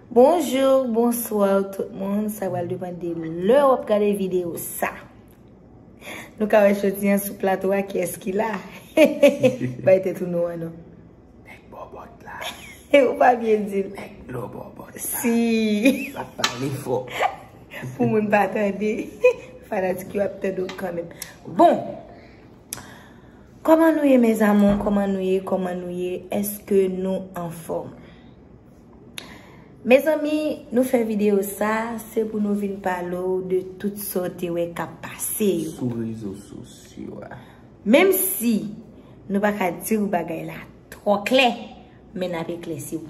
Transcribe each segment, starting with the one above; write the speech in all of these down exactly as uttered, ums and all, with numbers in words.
Bonjou, bonswa tout moun. Sa pral depann de lè w ap gade videyo sa. Nou ka wè jodi a sou plato a kiyès ki la. Bay tèt ou non an non. Nèg bòbòt la. Ou pa byen di l. Nèg blo bòbòt la. Si. L ap pale fò. Pou moun pa tande. Fanatik yo ap tande w kanmenm. Bon. Kòman nou ye, mes amours? Kòman nou ye? Kòman nou ye? Èske nou anfòm? Mezanmi, nou fè videyo sa, se pou nou vin pale w de tout sa w te wè k ap pase yo. Sou rezo sosyo a. Menm si nou pa ka di w bagay la twò klè, men n ap eklèsi w.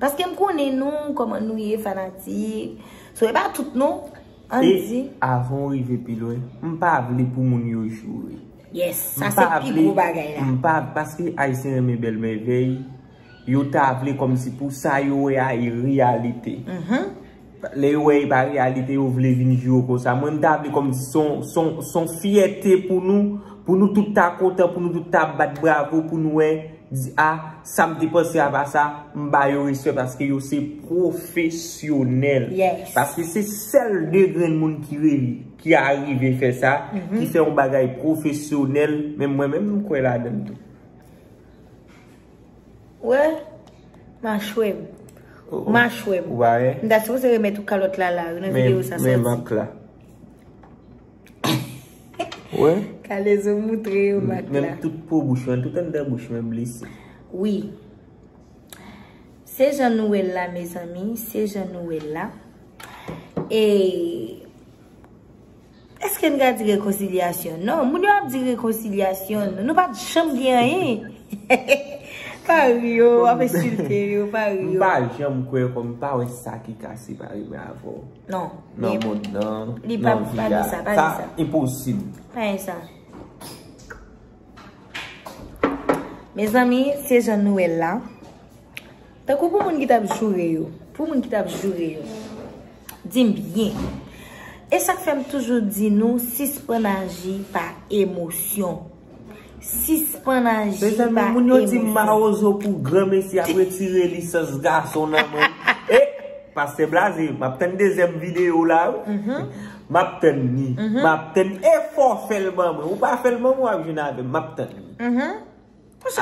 Paske m konnen nou, kòman nou ye, fanatik. So, e pa tout non, ann di. E avan w rive pi lwen, m pa vle pou moun yo joure. Yes, sa se pi gwo bagay la. M pa, paske Ayisyen renmen bèl mèvèy, yo ta vle kòmsi pou sa yo wè a e reyalite. Lè yo wè e pa reyalite, yo vle vin joure w konsa. Mwen, m ta vle kòmsi se yon, se yon, se yon fyète pou nou, pou nou tout ta kontan, pou nou tout ta bat bravo, pou nou wè, di, a, sa m te panse a pa sa, m ba yo respè paske yo se pwofesyonèl. Yes. Paske se sèl de grenn moun ki re-, ki arive fè sa, ki fè yon bagay pwofesyonèl, men mwen menm, m kwè ladan l tou. Wè, machwè m. Oh, oh. Machwè m. Ou pa wè? M ta sipoze remèt ou kalòt la la, nan videyo sa sòti. Men, men mak la. Wè? Kalezo moutre yo mak la. Menm tout po bouch mwen, tout anndan bouch mwen blese. Wi. Se jan nou wè l la, mezanmi, se jan nou wè l la. E èske n ka di rekonsilyasyon? Non, moun yo ap di rekonsilyasyon, nou pa t janm gen anyen. Pa ri yo, w ap ensilte yo, pa ri yo. M pa janm kwè kòm m pa wè sa ki ka separe mwen avè w. Non, nan mond nan, nan vi a. Sa enposib. Pa gen sa. Mezanmi, se jan nou wè l la. Tankou pou moun ki t ap joure yo, pou moun ki t ap joure yo, di m byen. E sa k fè m toujou di nou, sispann aji pa emosyon. Sispann aji pa emosyon. Mezanmi, moun yo di m mawozo pou granmesi ap retire lisans gason nan men. E, pastè Blaze, m ap tann dezyèm videyo la, wi. M ap tann li. M ap tann li. E fò w fè l ban mwen. Ou pa fè l ban mwen, w ap jwenn avè m. M ap tann li.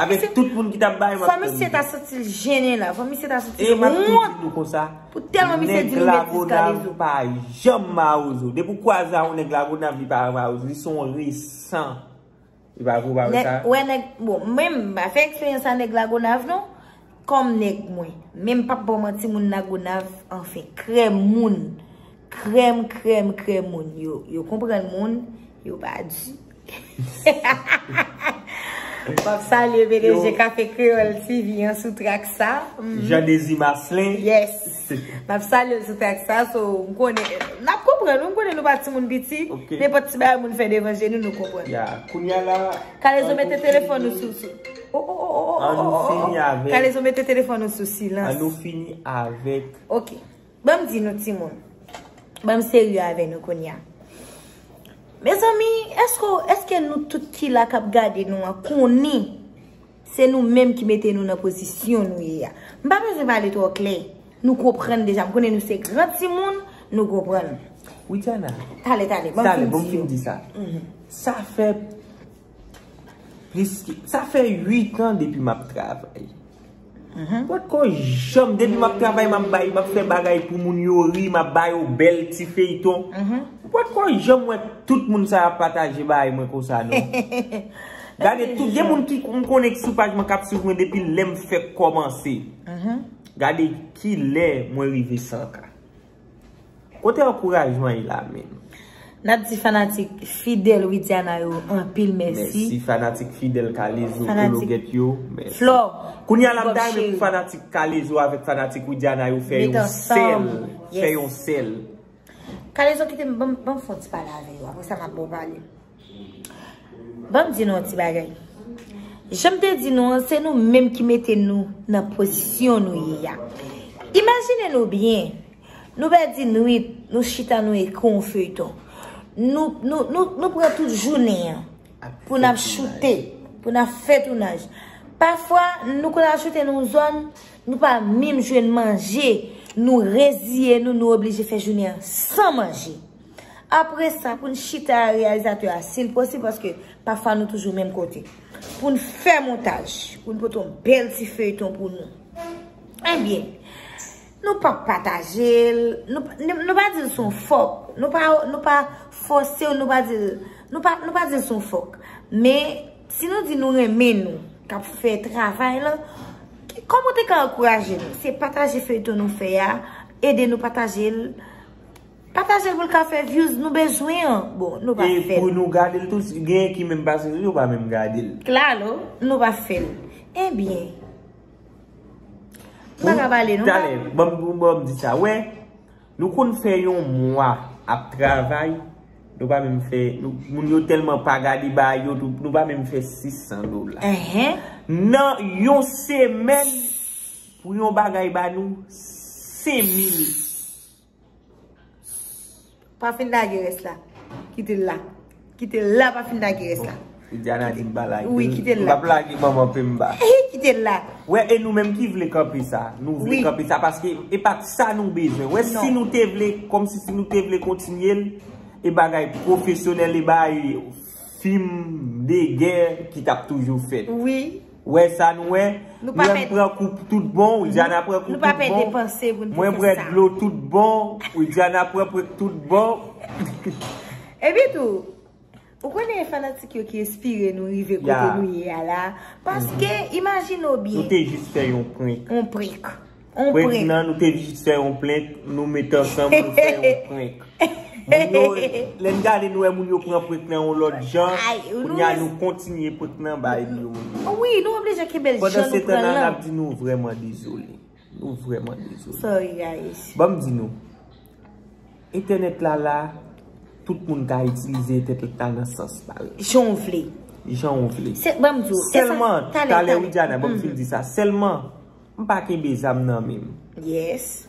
Avèk tout moun ki t ap bay, m ap tann li. Fò misye ta santi l jennen la. Fò misye ta santi l wont. E m ap tou di nou konsa, pou tèlman misye di nou betiz Kalezo. Nèg Lagonav pa janm mawozo. Depi w kwaze a yon nèg Lagonav, li pa mawozo. Li se yon resan. Li pa vre, ou pa wè sa? Wè nèg, bon, mwen, m pa fè eksperyans a nèg Lagonav, non. Kòm nèg mwen. Men m p ap ba w manti, moun Lagonav, anfen, krèm moun. Krèm, krèm, krèm moun. Yo, yo konprann moun, yo pa di. M ap salye P D G Café Créole T V an sou trak sa. Jean Désir Marcelin. Yes. M ap salye l sou trak sa, so, m konnen, n ap konprann, m konnen nou pa timoun piti, nenpòt ti bagay moun fè devan je nou, nou konprann. Ya, kounye a la, Kalezo mete telefòn ou sou, sou, oh, oh, oh, oh, oh, oh, oh. An nou fini avèk. Kalezo mete telefòn ou sou silans. An nou fini avèk. Ok. Ban m di nou, timoun. Ban m serye avè nou kounye a. Mezanmi, èske, èske nou tout ki la k ap gade nou an konnen se nou menm ki mete nou nan pozisyon nou ye a? M pa bezwen pale twò klè. Nou konprann deja. M konnen nou se gran timoun, nou konprann. Widiana. Talè, talè, ban m fin di yo. Talè, ban m fin di sa. Sa fè plis ke, sa fè uit an depi m ap travay. Mwen potko janm, depi m ap travay, m ap bay, m ap fè bagay pou moun yo ri, m ap ba yo bèl ti feyton. Mwen potko janm wè tout moun sa y ap pataje bagay mwen konsa, non. Gade, tout, gen moun ki m konnen ki sou paj mwen k ap swiv mwen depi lè m fèk kòmanse. Gade kilè mwen rive san K. Kote ankourajman ye la menm? N ap di fanatik fidèl Widiana yo anpil mèsi. Mèsi fanatik fidèl Kalezo, Kologèt yo, mèsi. Flò, kounye a la, m ta renmen pou fanatik Kalezo avèk fanatik Widiana yo fè yon sèl, fè yon sèl. Kalezo, kite m, ban m, ban m fè yon ti pale avè yo. Apre sa, m ap ba w pale. Ban m di nou yon ti bagay. Jan m te di nou an, se nou menm ki mete nou nan pozisyon nou ye a. Imajine nou byen, nou pèdi nwit, nou chita, nou ekri yon feyton. Nou, nou, nou, nou pran tout jounen an pou n ap choute, pou n ap fè tounaj. Pafwa, nou konn al choute nan yon zòn, nou pa menm jwenn manje. Nou reziye nou, nou oblije fè jounen an san manje. Apre sa, pou n chita a reyalizatè a, si l posib, paske pafwa nou toujou menm kote. Pou n fè montaj, pou n pote yon bèl ti feyton pou nou. Ebyen, nou p ap pataje l, nou, nou, nou pa di l se yon fòk, nou pa, nou pa fòse w, nou pa di l, nou pa, nou pa di l se yon fòk. Men, si nou di nou renmen nou, k ap fè travay lan, kòman w te ka ankouraje nou? Se pataje feyton nou fè a, ede nou pataje l. Pataje l pou l ka fè views nou bezwen an. Bon, nou pa fè l. E pou nou gade l tou, si genyen ki menm pase nou, yo pa menm gade l. Klalo, nou pa fè l. Ebyen, m pa ka pale, non. Talè, ban m, ban m di sa. Wè, nou konn fè yon mwa ap travay, nou pa menm fè, nou, moun yo tèlman pa gade bagay yo, nou, nou pa menm fè sis san dola. Nan yon semèn, pou yon bagay ba nou senk mil. Pa fin lage rès la. Kite l la. Kite l la, pa fin lage rès la. Widiana di m pa lage. Wi, kite l la. M p ap lage manman Pemba. Kite l la. Wè, e nou menm ki vle kanpe sa. Nou vle kanpe sa paske e pa t sa nou bezwen. Wè, si nou te vle, kòmsi si nou te vle kontinye l, e bagay pwofesyonèl, e bagay fim de gè ki t ap toujou fèt. Wi. Wè sa nou wè? Nou pa pèdi. Mwen pran kou tout bon, Widiana pran kou tout bon. Nou pa pèdi panse pou n te fè sa. Mwen pran dlo tout bon, Widiana pran pran tout bon. Epi tou, ou konnen fanatik yo ki enspire nou rive kote nou ye a la. Paske, imajine w byen. Nou te jis fè yon prank. Yon prank. Prank nan, nou te jis fè yon prank, nou met ansanm, nou fè yon prank. Moun yo, lè n gade nou wè moun yo pran prank nan yon lòt jan, kounye a nou kontinye prank nan bay nou yo moun yo. Wi, nou oblije kenbe l jan nou pran l lan. Pandan se tan nan, n ap di nou vrèman dezole. Nou vrèman dezole. Sorry, guys. Ban m di nou, entènèt la la, tout moun ka itilize entènèt la nan sans pa l. Jan w vle. Jan w vle. Se, ban m di w, e sa, sèlman, talè, talè, Widiana, ban m fin di sa. Sèlman, m pa kenbe zam nan men m. Yes.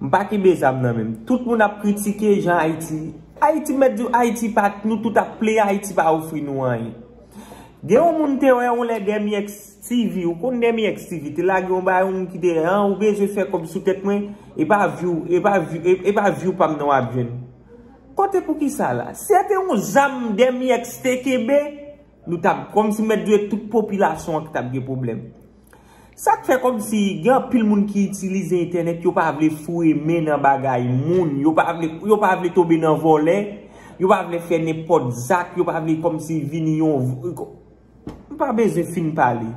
M pa kenbe zam nan men m. Tout moun ap kritike jan Ayiti. Ayiti, m mèt di w, Ayiti pa, nou tout ap pleye, Ayiti pa ofri nou anyen. Gen yon moun te wè yon lè Demi X T V, ou konn Demi X T V, te lage yon bagay, yon moun ki te, an, ou bezwen fè kòb sou tèt mwen, e pa view, e pa view, e, e pa view pa m nan w ap jwenn. Kote poukisa la? Si se te yon zam Demi X te kenbe, nou t ap, kòmsi m mèt di w, tout popilasyon an ki t ap gen pwoblèm. Sa k fè kòmsi gen anpil moun ki itilize entènèt, yo pa vle foure men nan bagay moun, yo pa vle, yo pa vle tonbe nan vòlè, yo pa vle fè nenpòt zak, yo pa vle kòmsi vini yon, m pa bezwen fin pale.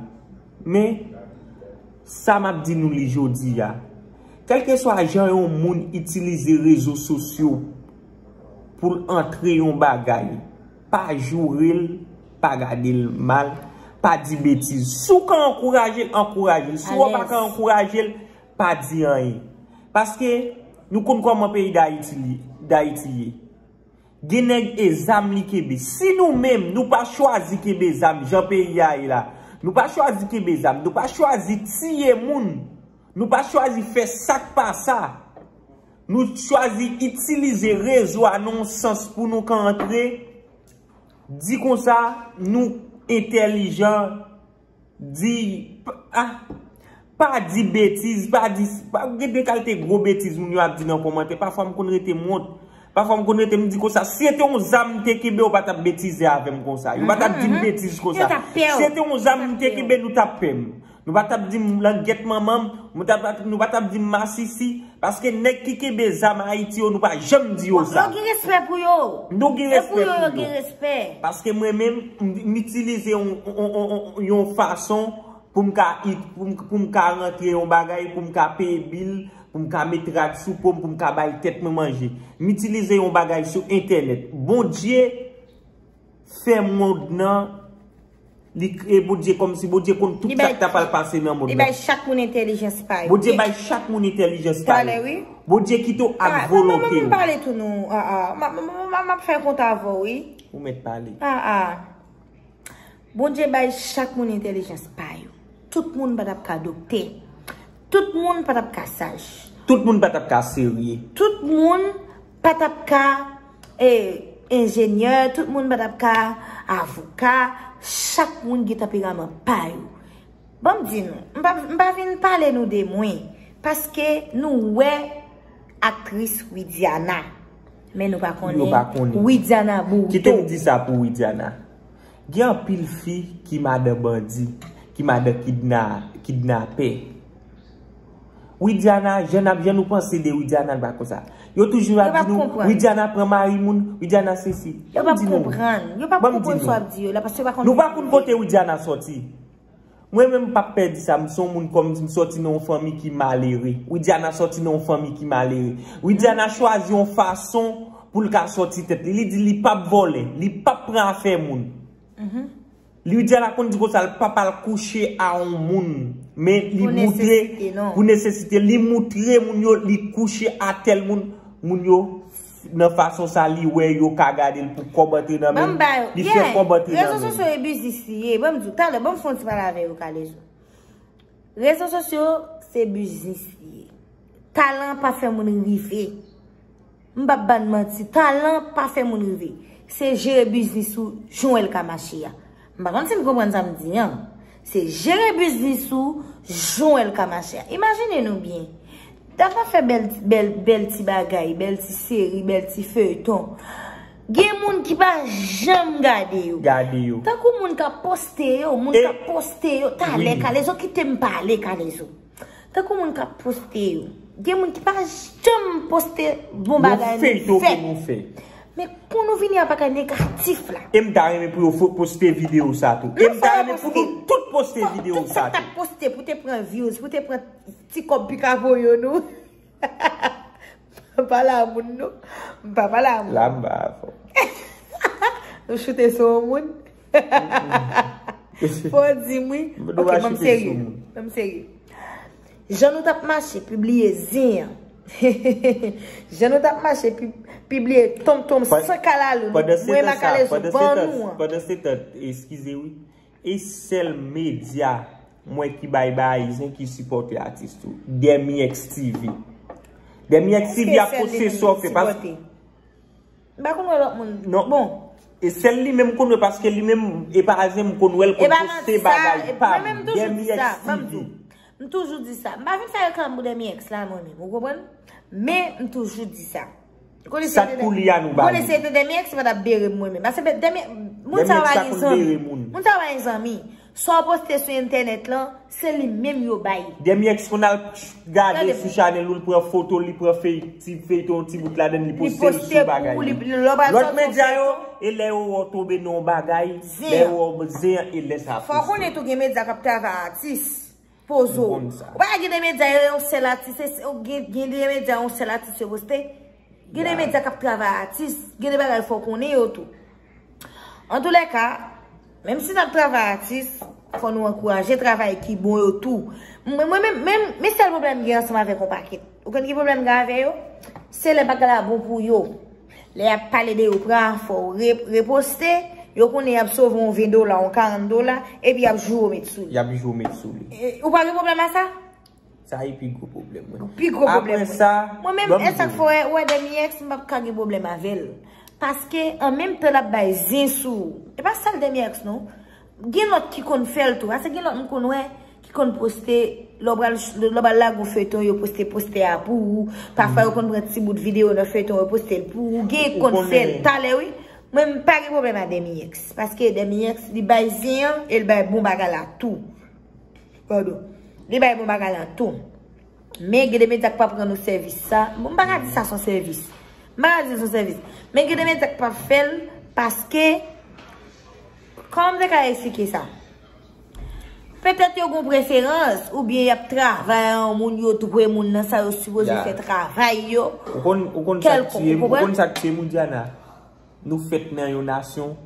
Men, sa m ap di nou li jodi a, kèlkeswa jan yon moun itilize rezo sosyo pou l antre yon bagay, pa joure l, pa gade l mal, pa di betiz. Si w ka ankouraje l, ankouraje l. Si w pa ka ankouraje l, pa di anyen. Paske nou konn kòman peyi Dayiti li, Dayiti ye. Gen nèg e zam li kenbe. Si nou menm, nou pa chwazi kenbe zam jan peyi a ye la, nou pa chwazi kenbe zam, nou pa chwazi tiye moun, nou pa chwazi fè sa k pa sa, nou chwazi itilize rezo a nan yon sans pou nou ka antre, di konsa, nou entèlijan, di, p-, ah, pa di betiz, pa di, pa, gen de kalite gwo betiz moun yo ap di nan kòmantè. Pafwa m konn rete m wont. Pafwa m konn rete m di konsa, si se te yon zam m te kenbe, yo pa t ap betize avè m konsa. Yo pa t ap di m betiz konsa. Si se te yon zam m te kenbe, nou t ap pè m. Nou pa t ap di m langèt manman m, nou t ap, nou pa t ap di m masisi, paske nèg ki kenbe zam Ayiti yo, nou pa janm di yo sa. Yo gen respè pou yo. Nou gen respè pou yo. Paske mwen menm, m, m itilize yon, yon, yon, yon, yon fason pou m ka it-, pou m, pou m ka rantre yon bagay, pou m ka peye bil, pou m ka met rad sou po m, pou m ka bay tèt mwen manje. M itilize yon bagay sou entènèt. Bondye fè mond nan, li kreye Bondye kòmsi Bondye konn tout sa k ta pral pase nan mond nan. Li bay chak moun entèlijans pa yo. Bondye bay chak moun entèlijans pa yo. Talè, wi. Bondye kite w ak volonte w. Ah, ah, m ap pale tou non. Ah, ah. M ap, m ap, m ap, m ap fè kont avè w, wi. Ou mèt pale. Ah, ah. Bondye bay chak moun entèlijans pa yo. Tout moun pa t ap ka doktè. Tout moun pa t ap ka saj. Tout moun pa t ap ka serye. Tout moun pa t ap ka, e, enjenyè. Tout moun pa t ap ka avoka. Chak moun gen tanperaman pa yo. Ban m di nou, m pa, m pa vin pale nou de mwen. Paske nou wè aktris Widiana. Men nou pa konnen. Yo pa konnen. Widiana Bourdeau. Kite m di sa pou Widiana. Gen anpil fi ki madan bandi, ki madan kidna, kidnapè. Widiana, jan ap jan nou panse de Widiana, l pa konsa. Yo toujou ap di nou, Widiana pran mari moun, Widiana sesi. Yo p ap konprann. Yo p ap konprann sa w ap di yo la, paske yo pa konn. Nou pa konn kote Widiana sòti. Mwen menm m p ap pè di sa, m se yon moun kòm m sòti nan yon fanmi ki malere. Widiana sòti nan yon fanmi ki malere. Widiana chwazi yon fason pou l ka sòti tèt li. Li di li p ap vòlè, li p ap pran afè moun. Widiana konn di konsa l p ap al kouche a yon moun. Men li moutre pou nesesite, li moutre moun yo li kouche a tèl moun. Moun yo nan fason sa li wè yo ka gade l pou kòb antre nan men l. Li fè kòb antre nan men l. Rezo sosyo e biznis li ye. Ban m di w, talè, ban m fè yon ti pale avè yo, Kalezo. Rezo sosyo se biznis li ye. Talan pa fè moun rive. M p ap ba n manti, talan pa fè moun rive. Se jere biznis ou jan w wè l ka mache a. M pa konn si n konprann sa m di an. Se jere biznis ou jan w wè l ka mache a. Imajine nou byen. Dap ap fè bèl, bèl, bèl ti bagay, bèl ti seri, bèl ti feyton. Gen moun ki pa janm gade yo. Gade yo. Tankou moun k ap poste yo, moun k ap poste yo. Talè, Kalezo, kite m pale, Kalezo. Tankou moun k ap poste yo. Gen moun ki pa janm poste bon bagay nou fè. Men pou nou vini a bagay negatif la. E m ta renmen pou yo poste videyo sa tou. E m ta renmen pou nou tout poste videyo sa tou. Tout sa k t ap poste pou te pran views, pou te pran ti kòb pikapoyo nou. M pa pale a moun non. M pa pale a moun. La m ba avè w. Nou choute sou yon moun. Fò w di m wi. Ok, ban m serye. Ban m serye. Jan nou t ap mache pibliye zen an. Jan nou t ap mache pibliye tonmtonm san kalalou. Mwen Makalezo ban nou an. Pandan se tan, eskize wi. E sèl medya mwen ki bay bagay zen ki sipòte atis tou. Dèmi X T V. Dèmi X T V ap poste sa w fè paske. M pa konn wè lòt moun. Non. Bon. E sèl li menm konn wè paske li menm e pa zen m konn wè l konn poste bagay pa m. Dèmi X T V. M toujou di sa. M pa vin fè reklam pou Dèmi X la mwen menm. Ou konprann? Men m toujou di sa. Sa k pou li a nou ba li. Konnen se te Dèmi X ki pa t ap bere m mwen menm. Paske Dèmi, moun sa yo pa gen zanmi. Moun sa yo pa gen zanmi. Sa w poste sou entènèt lan, se li menm yo bay. Dèmi X konn al gade sou chanèl ou, l pran foto, li pran fey, ti feyton, ti bout ladan l, li poste l sou bagay li. Lòt medya yo, e lè yo wè w tonbe nan yon bagay, lè yo wè w zen an, e lè sa poste. Fò w konnen tou gen medya k ap travay atis. Poze w. Ou pa gen de medya yo yon sèl atis, gen de medya yon sèl atis yo poste. Gen de medya k ap travay atis, gen de bagay fò w konnen yo tou. Antoulèka, menm si n ap travay atis, fò nou ankouraje travay ki bon yo tou. Mwen menm, men sèl pwoblèm m gen ansanm avèk yon pakèt. Ou konn ki pwoblèm m gen avè yo? Se lè bagay la bon pou yo. Lè y ap pale de yo pran afè w, re, reposte, yo konnen y ap sove yon ven dola, yon karant dola, epi y ap joure w met sou li. Y ap joure w met sou li. E, ou pa gen pwoblèm a sa? Sa e pi gwo pwoblèm mwen. Pi gwo pwoblèm mwen. Apre sa, mwen menm, e sa k fè w wè, wè Dèmi X, m p ap ka gen pwoblèm avè l. Paske, an menm tan l ap bay zen sou ou. E pa sèl Dèmi X, non. Gen lòt ki konn fè l tou. Paske gen lòt m konn wè ki konn poste, lè w pral, lè w pral lage yon feyton, yo poste postè a pou ou. Pafwa, yo konn pran ti bout videyo nan feyton, yo poste l pou ou. Gen k konn fè l talè, wi. Mwen, m pa gen pwoblèm a Dèmi X. Paske Dèmi X, li bay zen an, e l bay bon bagay la tou. Padon. Li bay bon bagay la tou. Men gen de medya k p ap rann ou sèvis sa. Bon, m pa ka di sa se yon sèvis. M pa ka di se yon sèvis. Men gen de medya k p ap fè l paske, kòman m te ka eksplike sa? Petèt yo gen preferans, oubyen y ap travay a yon moun, yo dwe moun nan sa yo sipoze fè travay yo. Ou konn, ou konn sa k tiye m, ou konn sa k tiye m, Diana? Nou fèt nan yon nasyon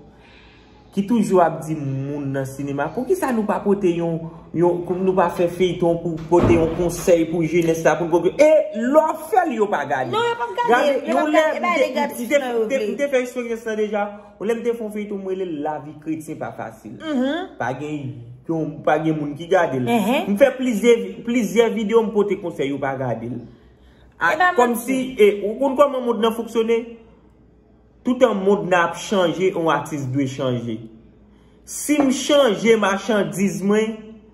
ki toujou ap di moun nan sinema, poukisa nou pa pote yon, yon, nou pa fè feyton pou pote yon konsèy pou jenès la, pou n konprann? E lè w ap fè l, yo pa gade. Non, yo p ap gade. Gade, yo p ap gade. E bagay negatif lan yo vle. M te fè eksperyans lan deja. Yon lè m te fè yon feyton, m rele l Lavi kretyen pa fasil. Pa gen, pa gen moun ki gade l. M fè plizyè, plizyè videyo, m pote konsèy, yo pa gade l. Kòmsi, e, ou konn kòman mond nan fonksyone? Toutan mond nan ap chanje, yon atis dwe chanje. Si m chanje machandiz mwen,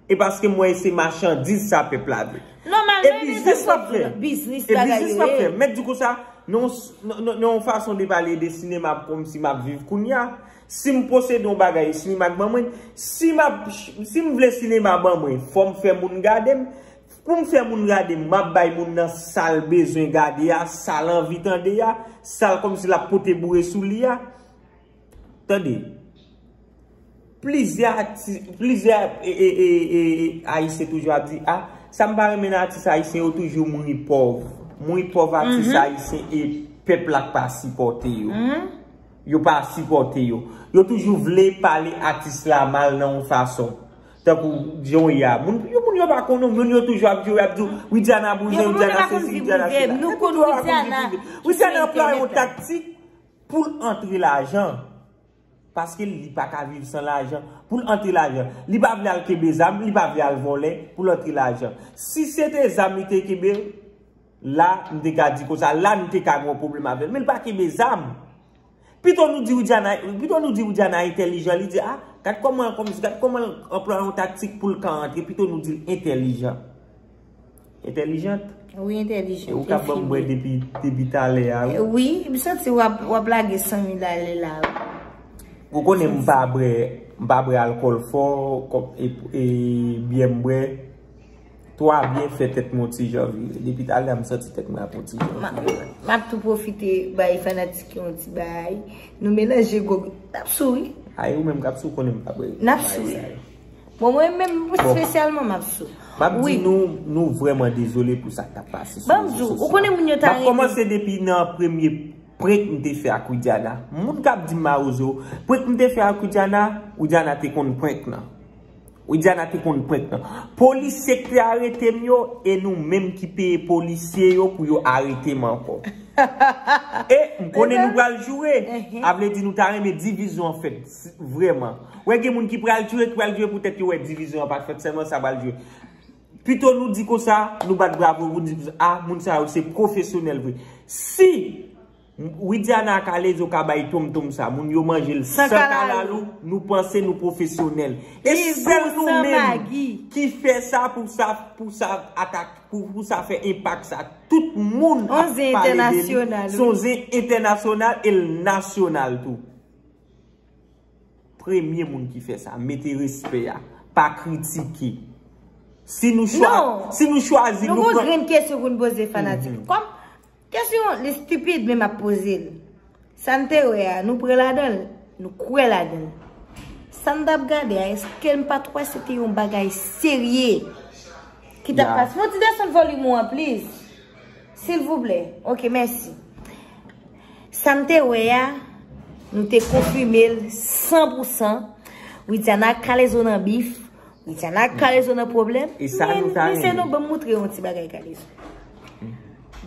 e paske m wè se machandiz sa pèp la vle. Nòmalman, e biznis m ap fè. Biznis, e bagay biznis m ap fè. Mèt di konsa, non, non, non, non, yon fason de pale de sinema kòmsi m ap viv kounye a. Si m posede yon bagay, sinema k ban mwen, si m ap, si m vle sinema ban mwen, fò m fè moun gade m. Pou m fè moun gade m, m ap bay moun nan sa l bezwen gade a, sa l anvi tande a, sa l kòmsi l ap pote boure sou li a. Tande, plizyè ati-, plizyè, e, e, e, e, Ayisyen toujou ap di, a, sa m pa renmen nan atis ayisyen, yo toujou mouri pòv. Mouri pòv atis ayisyen e pèp la k pa sipòte yo. Yo pa sipòte yo. Yo toujou vle pale atis la mal nan yon fason. Tankou jan w ye a. Moun, yo, moun yo pa konnen w, moun yo toujou ap di w, ap di w, Widiana bouzen, Widiana sesi, Widiana sela. Nou konn Widiana. Widiana anplwaye yon taktik pou l antre lajan. Paske li pa ka viv san lajan. Pou l antre lajan. Li pa vle al kenbe zam, li pa vle al vòlè pou l antre lajan. Si se te zam li te kenbe, la, m te ka di konsa, la, m te ka gen yon pwoblèm avè l. Men l pa kenbe zam. Pito nou di Widiana, pito nou di Widiana entèlijan, li di, a, gad kòman, kòm, gad kòman l anplwaye yon taktik pou l ka antre, pito nou di l entèlijan. Entèlijant? Wi, entèlijan. E ou k ap ban m bwè depi, depi talè a, wi. Wi, m santi w ap, w ap lage san mil ale la, wi. Ou konnen m pa bwè, m pa bwè alkòl fò, kòm, e, e, byè m bwè. Twa byen fè tèt mwen yon ti jan vire. Depi talè a m santi tèt mwen ap yon ti jan vire. M ap tou pwofite bay fanatik yo yon ti bay. Nou melanje gwo, n ap sou wi. Ay, ou menm k ap sou, konnen m pa bwè. N ap sou wi. Bon, mwen menm espesyalman m ap sou. M ap di nou, nou vrèman dezole pou sa k t ap pase sou rezo sosyo. Ban m di w, ou konnen moun yo ta rete. M ap kòmanse depi nan premye prank m te fè ak Widiana. Moun k ap di m mawozo, prank m te fè ak Widiana, Widiana te konn prank lan. Widiana te konn prank lan. Polisye k te arete m yo, e nou menm ki peye polisye yo pou yo arete m ankò. E m konnen nou pral joure. A vle di nou ta renmen divizyon an fèt, vrèman. Wè gen moun ki pral joure, ki pral joure poutèt yo wè divizyon an pa t fèt, sèlman sa pral joure. Pito nou di konsa, nou bat bravo, nou di konsa, a, moun sa yo se pwofesyonèl vre. Si Widiana ak Kalezo ka bay tonmtonm sa, moun yo manje l san kalalou, nou panse nou pwofesyonèl. E sèl nou menm ki fè sa pou sa, pou sa atak, pou, pou sa fè enpak sa. Tout moun ap pale de li. Se yon zen entènasyonal e l nasyonal tou. Premye moun ki fè sa, mete respè a, pa kritike. Si nou chwa-, si nou chwazi, nou pran. Nou gon grenn kesyon pou n poze fanatik. Kòm kesyon li stipid, men m ap poze l. Sa n te wè a, nou pran ladan l, nou kwè ladan l. Sa n t ap gade a, èske n pa t wè se te yon bagay serye ki t ap pase? Fon ti desann volim ou an, please. Silvouplè. Ok, mèsi. Sa n te wè a, nou te konfime l san pou san. Widiana ak Kalezo nan bif. Widiana ak Kalezo nan pwoblèm. E sa nou ta renmen. Men, mesye, non, ban m moutre yon ti bagay Kalezo.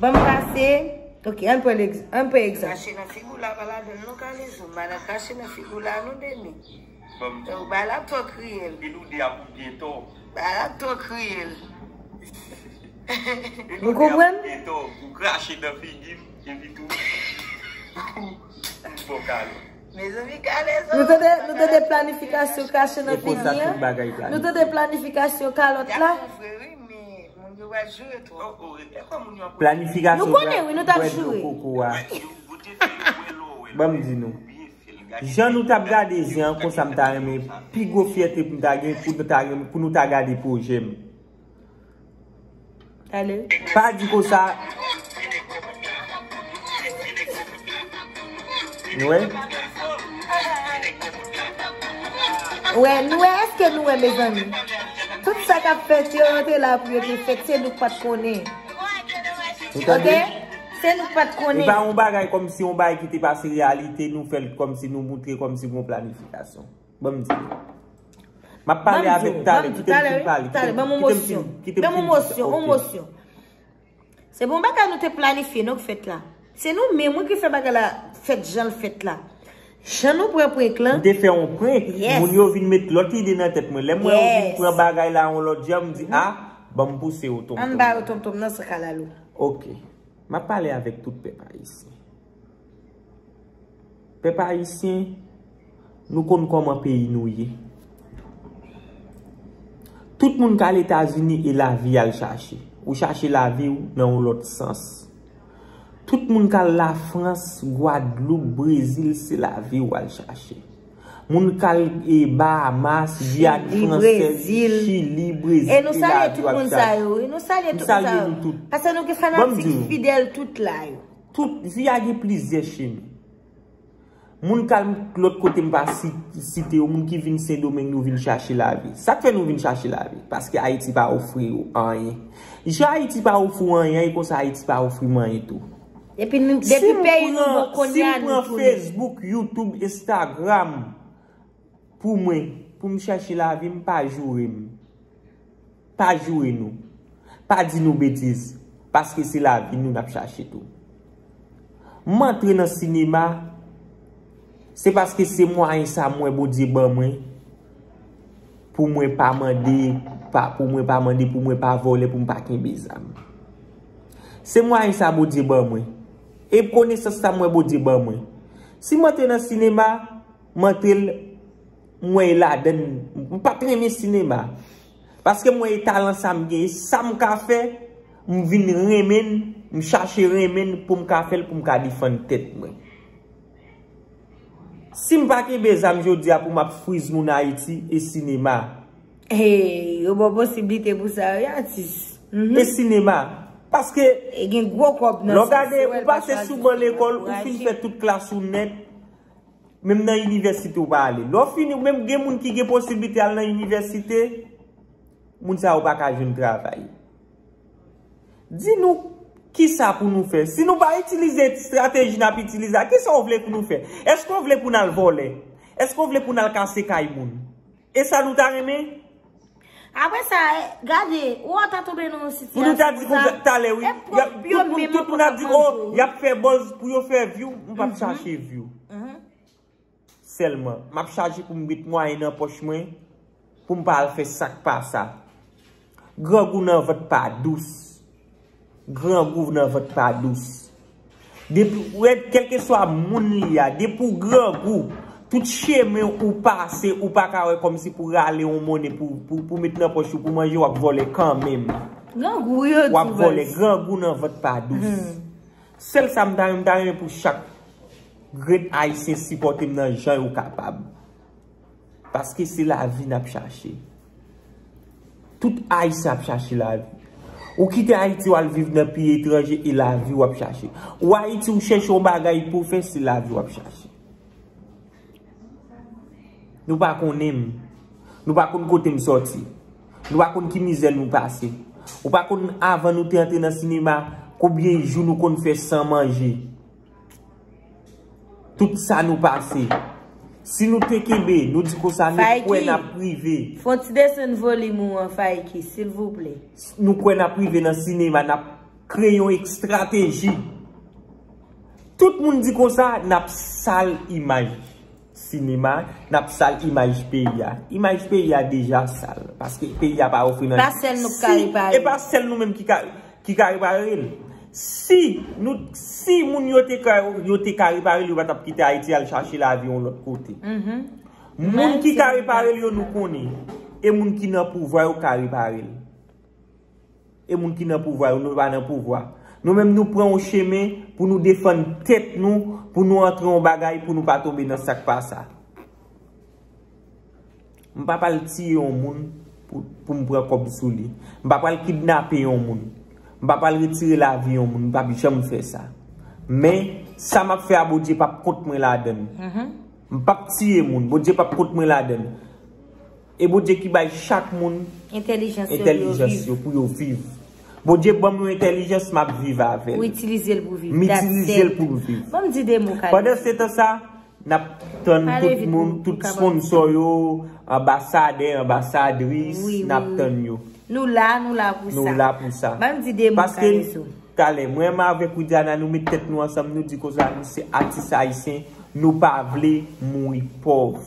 Ban m pase. Ok, ann pran egz-, ann pran egzanp. Krache nan figi w la, pa ladan l non, Kalezo. Madan krache nan figi w la, non, Demi. Donk, bagay la twò kriyèl. Epi nou de ap byen tò. Bagay la twò kriyèl. Nou konprann? Byen tò, ou krache nan figi m, epi tou. Bon, Kalezo. Mezanmi, Kalezo. Nou tande, nou tande planifikasyon krache nan figi an? Nou tande planifikasyon kalòt la? Planifikasyon. Nou konnen, wi, nou t ap joure. Ban m di nou. Jan nou t ap gade zen an, konsa m ta renmen pi gwo fyète pou m ta gen, pou nou ta gen, pou nou ta gade pwojè m. Pa di konsa. Nou wè? Wè, nou wè, èske nou wè, mezanmi? Tout sa k ap fèt yo, yo te la pou yo te fèt, se nou k pa t konnen. Ou tande? Ok? Se nou k pa t konnen. E pa yon bagay kòmsi yon bagay ki te pase reyalite, nou fè l kòmsi nou moutre kòmsi gon planifikasyon. Ban m di nou. M ap pale avèk talè, kite m fin pale. Talè, ban m yon mosyon. Ban m yon mosyon, yon mosyon. Se bon bagay nou te planifye, non, k fèt la. Se nou menm, wi, ki fè bagay la fèt jan l fèt la. Jan nou pran prank lan. M te fè yon prank. Yes. Moun yo vin met lòt ide nan tèt mwen. Lè m wè yo vin pran bagay la yon lòt jan, m di, a, ban m pouse yo tonmtonm. Ann ba yo tonmtonm nan san kalalou. Ok. M ap pale avèk tout pèp ayisyen. Pèp ayisyen, nou konn kòman peyi nou ye. Tout moun k al Etazini e lavi y al chache. Ou chache lavi w nan yon lòt sans. Tout moun k al Lafrans, Gwadloup, Brezil, se lavi w al chache. Moun k al, e, Bahamas, Giyàn Fransèz, Chili, Brezil, e lavi w ap chache. E nou salye tout moun sa yo, wi. Nou salye tout moun sa yo. Paske nou gen fanatik fidèl tout la yo. Tout, vi a gen plizyè chemen. Moun k al lòt kote m pa si-, site yo, moun ki vin Sendomeng, nou vin chache lavi. Sa k fè nou vin chache lavi? Paske Ayiti pa ofri yo anyen. Jan Ayiti pa ofri w anyen, e konsa Ayiti pa ofri m anyen tou. Epi nou, depi peyi nou bon kounye a, nou tounen. Si m pran Facebook, YouTube, Instagram, pou mwen, pou m chache lavi m, pa joure m. Pa joure nou. Pa di nou betiz. Paske se lavi nou n ap chache tou. M antre nan sinema, se paske se mwayen sa m wè Bondye ban mwen, pou mwen pa mande, pa, pou mwen pa mande, pou mwen pa vòlè, pou m pa kenbe zam. Se mwayen sa Bondye ban mwen. E konesans sa m wè Bondye ban mwen. Si m antre nan sinema, m antre l, m wè e ladann, m pa t renmen sinema. Paske m wè e talan sa m gen, e sa m ka fè, m vin renmen l, m chache renmen l pou m ka fè l, pou m ka defann tèt mwen. Si m pa kenbe zam jodi a pou m ap friz moun Ayiti, e sinema. Hey, yo ba w posiblite pou sa, wi, atis. Mhm. E sinema. Paske, e gen gwo kòb nan sa, lè w gade, ou pase sou ban lekòl, ou fin fè tout klas ou nèt, menm nan inivèsite ou pa ale. Lè w fini, menm gen moun ki gen posiblite al nan inivèsite, moun sa yo pa ka jwenn travay. Di nou kisa pou nou fè. Si nou pa itilize estrateji n ap itilize a, kisa w vle pou nou fè? Èske w vle pou n al vòlè? Èske w vle pou n al kase kay moun? E sa nou ta renmen? Apre sa, e, gade, ou ta tonbe nan yon sitiyasyon pou nou ta di konsa talè, wi. Tout moun, tout moun ap di, oh, y ap fè buzz pou yo fè view. M p ap chache view. Sèlman, m ap chache pou m met mwayen nan pòch mwen, pou m pa al fè sa k pa sa. Grangou nan vant pa dous. Grangou nan vant pa dous. Depi, ou wè, kèlkeswa moun li a, depi w grangou, tout chemen ou pase, ou pa ka wè kòmsi pou rale yon monnen pou, pou, pou met nan pòch ou, pou manje, w ap vòlè kanmenm. Grangou yo di baz. W ap vòlè, grangou nan vant pa dous. Sèl sa m ta renmen, m ta renmen pou chak grenn Ayisyen sipòte m nan jan yo kapab. Paske se lavi n ap chache. Tout Ayisyen ap chache lavi. Ou kite Ayiti, w al viv nan peyi etranje, e lavi w ap chache. Ou Ayiti, ou chèche yon bagay pou w fè, se lavi w ap chache. Nou pa konnen m. Nou pa konn kote m sòti. Nou pa konn ki mizè nou pase. Ou pa konn, avan nou te antre nan sinema, konbyen jou nou konn fè san manje. Tout sa nou pase. Si nou te kenbe, nou di konsa, nou kwè n ap rive. Fè yon ti desann volim ou an, Faiki, silvouplè. Nou kwè n ap rive nan sinema, n ap kreye yon estrateji. Tout moun di konsa, n ap sal imaj sinema, n ap sal imaj peyi a. Imaj peyi a deja sal, paske peyi a pa ofri nan. Pa sèl nou k ka repare. E pa sèl nou menm ki ka, ki ka repare l. Si nou, si moun yo te ka, yo te ka repare l, yo pa t ap kite Ayiti al chache lavi yon lòt kote. Moun ki ka repare l yo, nou konnen. E moun ki nan pouvwa yo ka repare l. E moun ki nan pouvwa yo, nou pa nan pouvwa. Nou menm, nou pran yon chemen pou nou defann tèt nou, pou nou antre yon bagay, pou nou pa tonbe nan sa k pa sa. M pa pral tiye yon moun pou, pou m pran kòb sou li. M pa pral kidnape yon moun. M pa pral retire lavi yon moun. M p ap janm fè sa. Men, sa m ap fè a, Bondye p ap kont mwen ladann. M p ap tiye moun. Bondye p ap kont mwen ladann. E Bondye ki bay chak moun entèlijans yo pou yo viv. Bondye ban m yon entèlijans, m ap viv avè l. Ou itilize l pou viv. M itilize l pou m viv. Ban m di de mo, Khaled. Pandan se tan sa, n ap tann tout moun, tout sponsò yo, anbasadè, anbasadris, n ap tann yo. Nou la, nou la pou sa. Nou la pou sa. Ban m di de mo, Kalezo. Paske, talè, mwen menm avèk Widiana, nou met tèt nou ansanm, nou di konsa, nou se atis ayisyen, nou pa vle mouri pòv.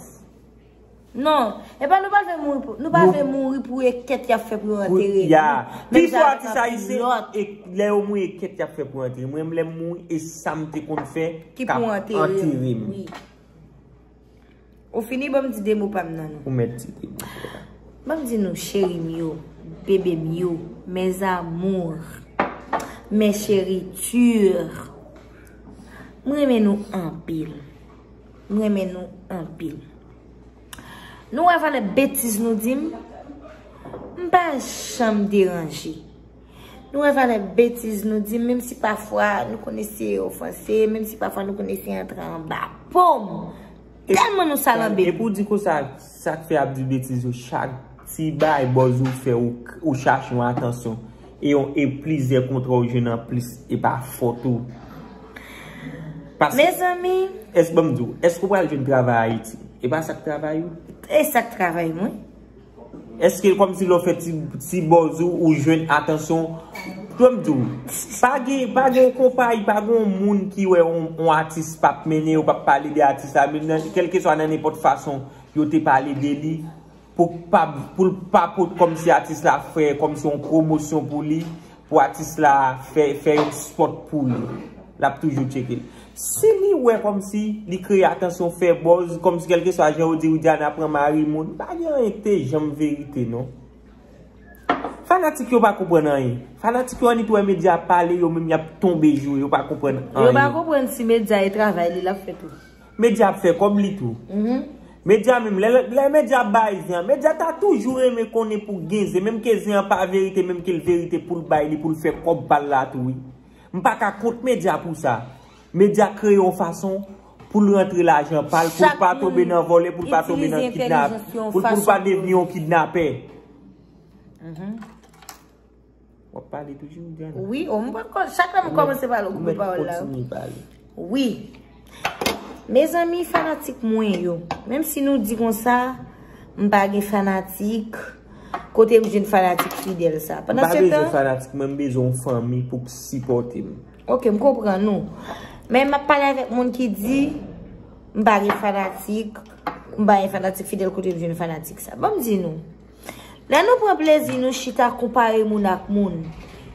Non, e pa nou pa vle mouri pou, nou pa vle mouri pou e kèt y ap fè pou yo antere nou. Menm jan avèk anpil lòt. Pi swa atis ayisyen, e lè yo mouri e kèt y ap fè pou yo antere. Mwen menm lè m mouri, e sa m te konn fè k ap antere m. Ou fini, ban m di de mo pa m nan nou. Ou mèt di de mo. Ban m di nou, cheri m yo, bebe m yo, Mes amours, mes chéritures, m renmen nou anpil. M renmen nou anpil. Nou wè valè betiz nou di m? M pa janm deranje. Nou wè valè betiz nou di m, menm si pafwa nou konn eseye ofanse, menm si pafwa nou konn eseye antre anba po m. Tèlman nou salanbe. Epi w di konsa, sa k fè ap di betiz yo, chak ti bagay bòz ou fè, ou, ou chache yon atansyon. E yon, e plizyè kontra ou jwenn anplis, e pa fòt ou. Paske, mezanmi, èske, ban m di w, èske w pral jwenn travay Ayiti? E pa sa k travay ou? E sa k travay mwen. Èske kòmsi lè w fè ti, ti bòz ou, ou jwenn atansyon? Ban m di w, pa gen, pa gen yon konpayi, pa gen yon moun ki wè yon, yon atis p ap mennen yo, p ap pale de atis la, menm nan, kèlkeswa nan nenpòt fason yo te pale de li, pou pa, pou l pa pot kòmsi atis la fè, kòmsi yon pwomosyon pou li, pou atis la fè, fè yon spòt pou li. L ap toujou tcheke l. Si li wè kòmsi li kreye atansyon, fè buzz, kòmsi kèlkeswa jan yo di Widiana pran mari moun, pa gen anyen ki te janm verite, non. Fanatik yo pa konprann anyen. Fanatik yo annik wè medya ap pale, yo menm y ap tonbe jou, yo pa konprann anyen. Yo pa konprann si medya e travay li l ap fè tou. Medya ap fè kòb li tou. Mhm. Medya menm, lè, lè medya ap bay zen an, medya ta toujou renmen konnen pou gen zen, menm ke zen an pa verite, menm ke l verite pou l bay li, pou l fè kòb pa l la tou, wi. M pa ka kont medya pou sa. Medya kreye yon fason pou l rantre lajan pa l, pou l pa tonbe nan vòlè, pou l pa tonbe nan kidnap, pou l, pou l pa devni yon kidnapè. Mhm. W ap pale toujou, Diana? Wi, o, m pa konn, chak lè m kòmanse pale, ou koupe pawòl la. Ou mèt kontinye pale. Wi. Mezanmi, fanatik mwen yo, menm si nou di konsa, m pa gen fanatik, kote m jwenn fanatik fidèl sa? Pandan se tan, m pa bezwen fanatik, mwen m bezwen yon fanmi pou k sipòte m. Ok, m konprann ou. Men m ap pale avèk moun ki di, m pa gen fanatik, m pa gen fanatik fidèl, kote m jwenn fanatik sa? Ban m di nou. Lè nou pran plezi, nou chita konpare moun ak moun.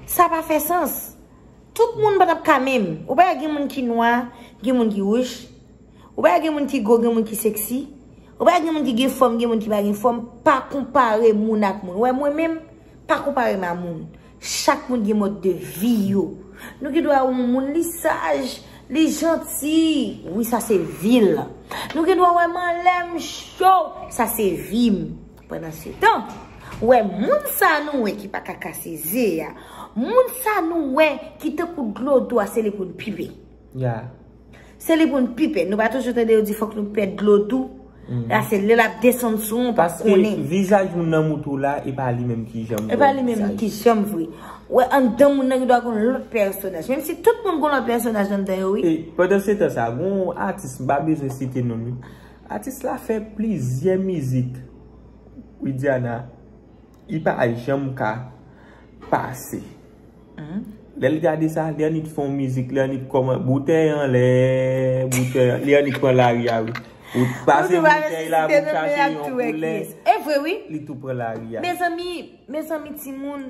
Sa pa fè sans. Tout moun pa t ap ka menm. Ou pa gen moun ki nwa, gen moun ki wouj. Ou pa gen moun ki gwo, gen moun ki seksi. Ou pa gen moun ki gen fòm, gen moun ki pa gen fòm. Pa konpare moun ak moun. Ou wè mwen menm, pa konpare m a moun. Chak moun gen mòd de vi yo. Nou gen dwa wè yon moun li saj, li janti. Wi, sa se vi l. Nou gen dwa wè m anlè m cho. Sa se vi m. Pandan se tan, ou wè moun sa nou wè ki pa ka kase ze a. Moun sa nou wè ki tankou dlo dou a, se li pou n pipe. Ya. Se li pou n pipe. Nou pa toujou tande yo di fòk nou pèd dlo dou. Mhm. La se lè l ap desann sou ou, ou p ap konnen. Paske vizaj moun nan moutou la, e pa li menm ki janm vrè vizaj. E pa li menm ki janm vre. Ou wè anndan moun nan gen dwa gon lòt pèsonaj. Menm si tout moun gon lòt pèsonaj anndan yo, wi. E pandan se tan sa, gon atis, m pa bezwen site non l, wi. Atis la fè plizyè mizik. Widiana, li pa janm ka pase. Mhm. Lè l gade sa, li annik fè yon mizik, li annik kòman, boutèy anlè, boutèy, li annik pran lari a, wi. Ou pase boutèy la pou chache yon koulè, e vre, wi. Li tou pran lari a. Mezanmi, mezanmi, timoun,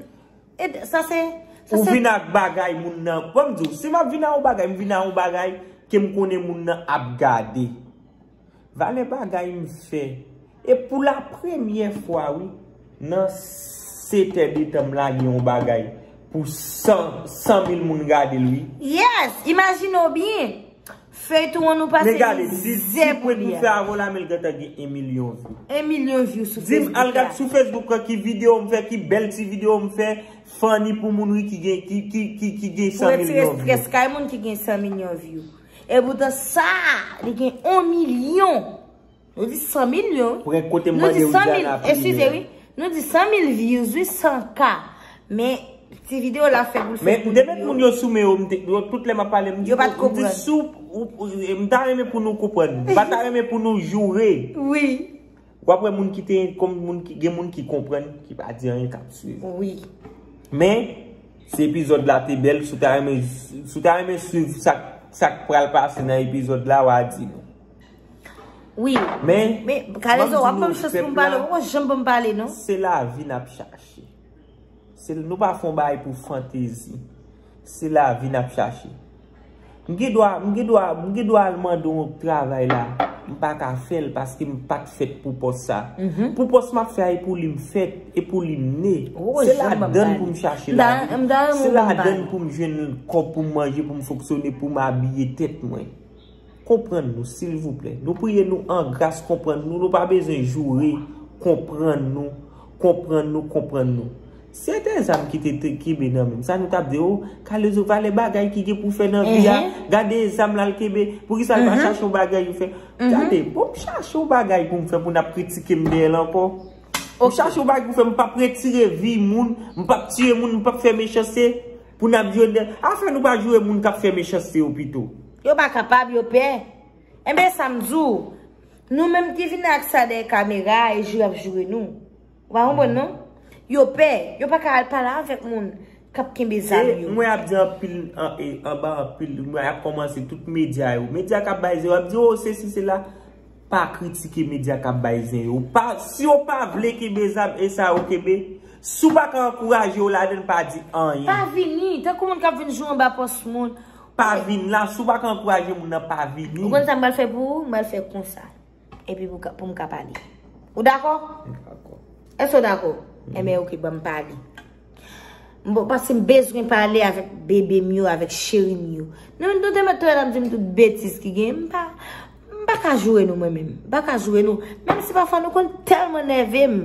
e sa se, sa se. Ou vin ak bagay moun nan. Ban m di w, si m ap vin ak yon bagay, m vin ak yon bagay ke m konnen moun nan ap gade. Valè bagay m fè. E pou la premyè fwa, wi, nan sete de tan m lage yon bagay pou san, san mil moun gade l, wi. Yes, imajine w byen. Feyton an nou pase mizè pou li a. Men gade, si, si pwent m fè avè w la, men l gentan gen en milyon view. En milyon view sou Facebook la. Di m, al gad sou Facebook lan ki videyo m fè, ki bèl ti videyo m fè, funny pou moun, wi, ki gen, ki, ki, ki, ki gen san milyon view. Pou retire strès kay moun ki gen san milyon view. E poutan sa, li gen yon milyon. Nou di san milyon. Pou gen kote m mande Widiana priye. Eskize, wi. Nou di san mil views, wi, san K. Men, ti videyo la fè pou l fè pou li. Men, m te met moun yo sou men yo, m te, yo, tout lè m ap pale, m di, m di sou, ou, ou, m ta renmen pou nou konprann. M pa ta renmen pou nou joure. Wi. W ap wè moun ki te, kòm moun ki, gen moun ki konprann, ki pa di anyen, k ap swiv. Wi. Men, si epizòd la te bèl, si w ta renmen, si w ta renmen swiv sa, sa k pral pase nan epizòd la, w a di nou. Wi. Men, men, Kalezo, w ap ban m chans pou m pale, ou poko janm ban m pale, non. Se lavi n ap chache. Se, nou pa fè yon bagay pou fantezi. Se lavi n ap chache. M gen dwa, m gen dwa, m gen dwa al mande yon travay la. M pa ka fè l paske m pa t fèt pou pòs sa. Pou pòs m ap fè a, e pou li m fèt, e pou li m ne. Se ladan l pou m chache lavi. Se ladan l pou m jwenn kòb pou m manje, pou m fonksyone, pou m abiye tèt mwen. Konprann nou, silvouplè. Nou priye nou an gras, konprann nou. Nou pa bezwen joure, konprann nou, konprann nou, konprann nou. Si se te zam ki te, te kenbe nan men m, sa nou t ap di, o, Kalezo, valè bagay ki gen pou fè nan vi a, gade zam l al kenbe, poukisa l pa chache yon bagay pou fè? Gade, bon, m chache yon bagay pou m fè, pou n ap kritike m dèyè l ankò. M chache yon bagay pou fè, m p ap retire vi moun, m p ap tiye moun, m p ap fè mechanste, pou n ap jwenn dèyè. Afè nou pa joure moun k ap fè mechanste yo pito. Yo pa kapab, yo pè. Enben, sa m di w, nou menm ki vin ak sa dèyè kamera, e joure y ap joure nou. Ou pa konprann, non? Yo pè, yo pa ka al pale avèk moun k ap kenbe zam yo. Mwen ap di anpil, an, e, anba anpil, mwen ap kòmanse tout medya yo. Medya k ap bay zero, ap di, o, sesi, sela. Pa kritike medya k ap bay zen yo. Pa, si yo pa vle kenbe zam, e sa yo kenbe. Si w pa ka ankouraje yo ladan l, pa di anyen. Pa vini, tankou moun k ap vin jou anba pòs moun. Pa vin la, si w pa ka ankouraje moun nan, pa vini. Ou konn sa m pral fè pou ou? M pral fè konsa. Epi pou ka, pou m ka pale. Ou dakò? M dakò. Èske w dakò? Enben, oke, ban m pale. M bon, paske m bezwen pale avèk bebe m yo, avèk cheri m yo. Nou, nou te mèt tou ap di m tout betiz ki gen. M pa, m pa ka joure nou, mwen menm. M pa ka joure nou. Menm si pafwa nou konn tèlman nève m.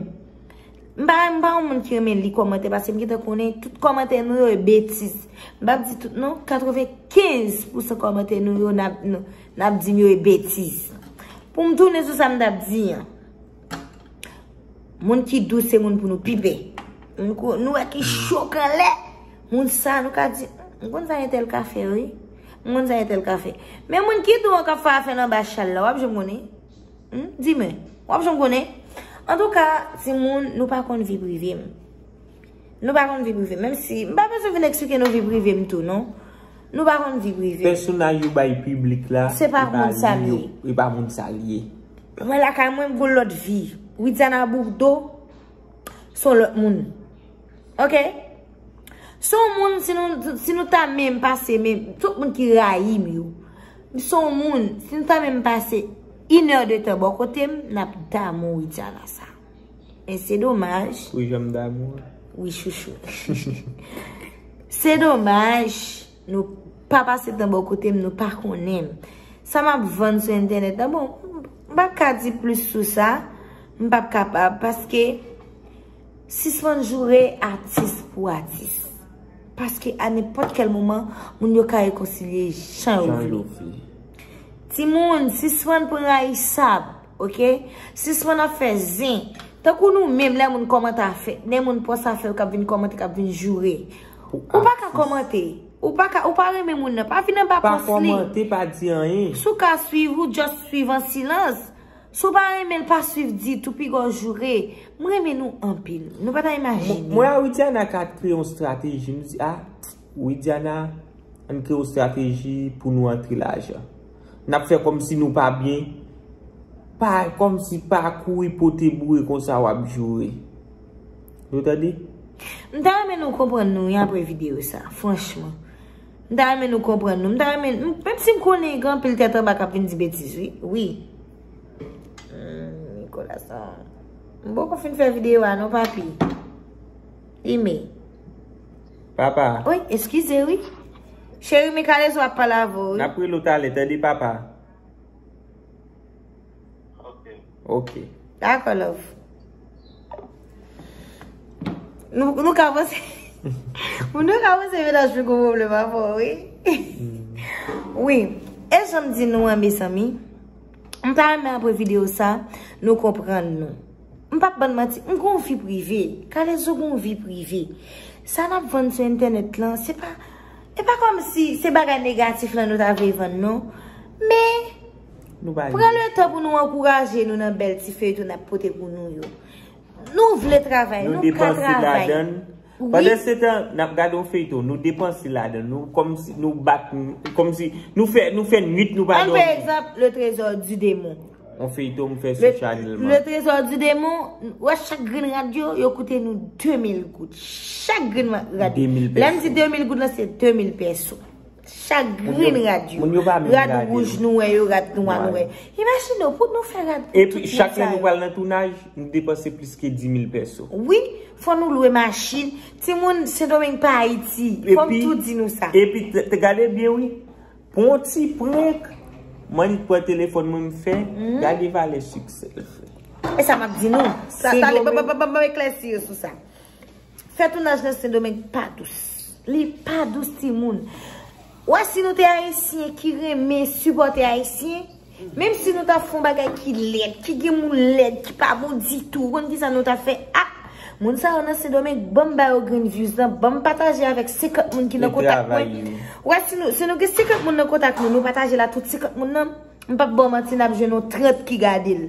M pa, m pa yon moun ki renmen li kòmantè, paske m gentan konnen tout kòmantè nou yo e betiz. M p ap di tout non, katrevenkenz pousan kòmantè nou yo n ap, n, n ap di m yo e betiz. Pou m tounen sou sa m t ap di an. Moun ki dous se moun pou nou pi pè. Moun ko, nou wè ki cho k anlè. Moun sa nou ka di, m konn sa entèl ka fè, wi. M konn sa entèl ka fè. Men moun ki dou an k ap fè afè l anba chal la, w ap janm konnen. Hmm? Di mwen, w ap janm konnen? Antouka, timoun, nou pa konn vi prive m. Nou pa konn vi prive m. Menm si, m pa bezwen vin eksplike nou vi prive m tou, non. Nou pa konn vi prive m. Pèsonaj yo bay piblik la, se pa moun sa l ye. E pa moun sa l ye. Mwen lakay mwen, m gon lòt vi. Widiana Bourdeau, se yon lòt moun. Oke? Se yon moun, si nou, si nou ta menm pase, menm, tout moun ki rayi m yo. Se yon moun, si nou ta menm pase inè de tan bò kote m, n ap damou Widiana sa. Men se domaj. Wi, jan m damou. Wi, chouchou. Se domaj, nou pa pase tan bò kote m, nou pa konnen m. Sa m ap vann sou entènèt la, bon, m pa ka di plis sou sa, m p ap kapab, paske sispann joure atis pou atis. Paske a nenpòt kèl moman, moun yo ka rekonsilye jan yo vle. Timoun, sispann pran rayisab, oke? Sispann ap fè zen. Tankou nou menm, lè moun kòmante afè, lè moun pòs afè yo k ap vin kòmante, k ap vin joure. Ou pa ka kòmante. Ou pa ka, ou pa renmen moun nan, pa vin anba pòs li. Pa kòmante, pa di anyen. Si w ka swiv, ou just swiv an silans. Si w pa renmen l, pa swiv ditou, piga w joure. M renmen nou anpil. Nou pa ta imajine. Mwen a Widiana ka kreye yon estrateji. M di, a, Widiana, ann kreye yon estrateji pou nou antre lajan. N ap fè kòmsi nou pa byen. Pa, kòmsi pa kouri pote boure konsa w ap joure. Nou tande? M ta renmen nou konprann nou wi apre videyo sa, franchman. M ta renmen nou konprann nou. M ta renmen, m, menm si m konnen gen anpil tèt anba k ap vin di betiz, wi. Wi. Hmm, Nicolas, non. M poko fin fè videyo a, non, papi. Ime. Papa. Wi, eskize, wi. Cheri, men Kalezo ap pale avè w, wi. N ap rele w talè, tande, papa. Ok. Dakò, love. Nou, nou ka panse, nou ka panse mennaj mwen gon pwoblèm avè w, wi. Wi. E jan m di nou an, mezanmi, m ta renmen apre videyo sa, nou konprann nou. M p ap bann manti, m gon vi prive. Kalezo gon vi prive. Sa n ap vann sou entènèt lan, se pa, e pa kòmsi se bagay negatif lan nou ta vle vann, non. Men, pran letan pou nou ankouraje nou nan bèl ti feyton n ap pote pou nou yo. Nou vle travay, nou ka travay. Wi. Pandan se tan, n ap gade yon feyton, nou depanse ladan, nou kòmsi, nou bat, kòmsi, nou fè, nou fè nwit, nou pa dòmi. Ann pran egzanp, Le Trésor du Démon. Yon feyton m fè sou Chanel, man. Le Trésor du Démon, w wè chak grenn rad yo, yo koute nou de mil goud. Chak grenn rad. De mil pèso. Lè m di de mil goud lan, se de mil pèso. Chak grenn rad yo. Moun yo pa menm gade yo. Rad wouj nou wè yo, rad nwa nou wè. Imajine w, pou nou fè rad pou tout moun sa yo. Epi, chak lè nou pral nan tounaj, nou depanse plis ke dis mil pèso. Wi, fò nou lwe machin. Timoun, Sendomeng pa Ayiti. Fò m tou di nou sa. Epi, te, te gade byen, wi. Pou yon ti prank, m annik pran telefòn mwen, m fè, gade valè siksè l fè. E sa m ap di nou. Sa, talè, ban, ban, ban, ban m eklèsi yo sou sa. Fè tounaj nan Sendomeng pa dous. Li pa dous, timoun. Ou wè, si nou te Ayisyen ki renmen sipòte Ayisyen, menm si nou ta fè yon bagay ki lèd, ki gen moun lèd, ki pa bon ditou, ou konn kisa nou ta fè? Ah! Moun sa yo nan Sendomeng, ban m ba yo grenn views lan, ban m pataje avèk senkant moun ki nan kontak mwen. Ou wè, si nou, si nou gen senkant moun nan kontak nou, nou pataje l a tout senkant moun nan, m p ap ba w manti, n ap jwenn yon trant ki gade l.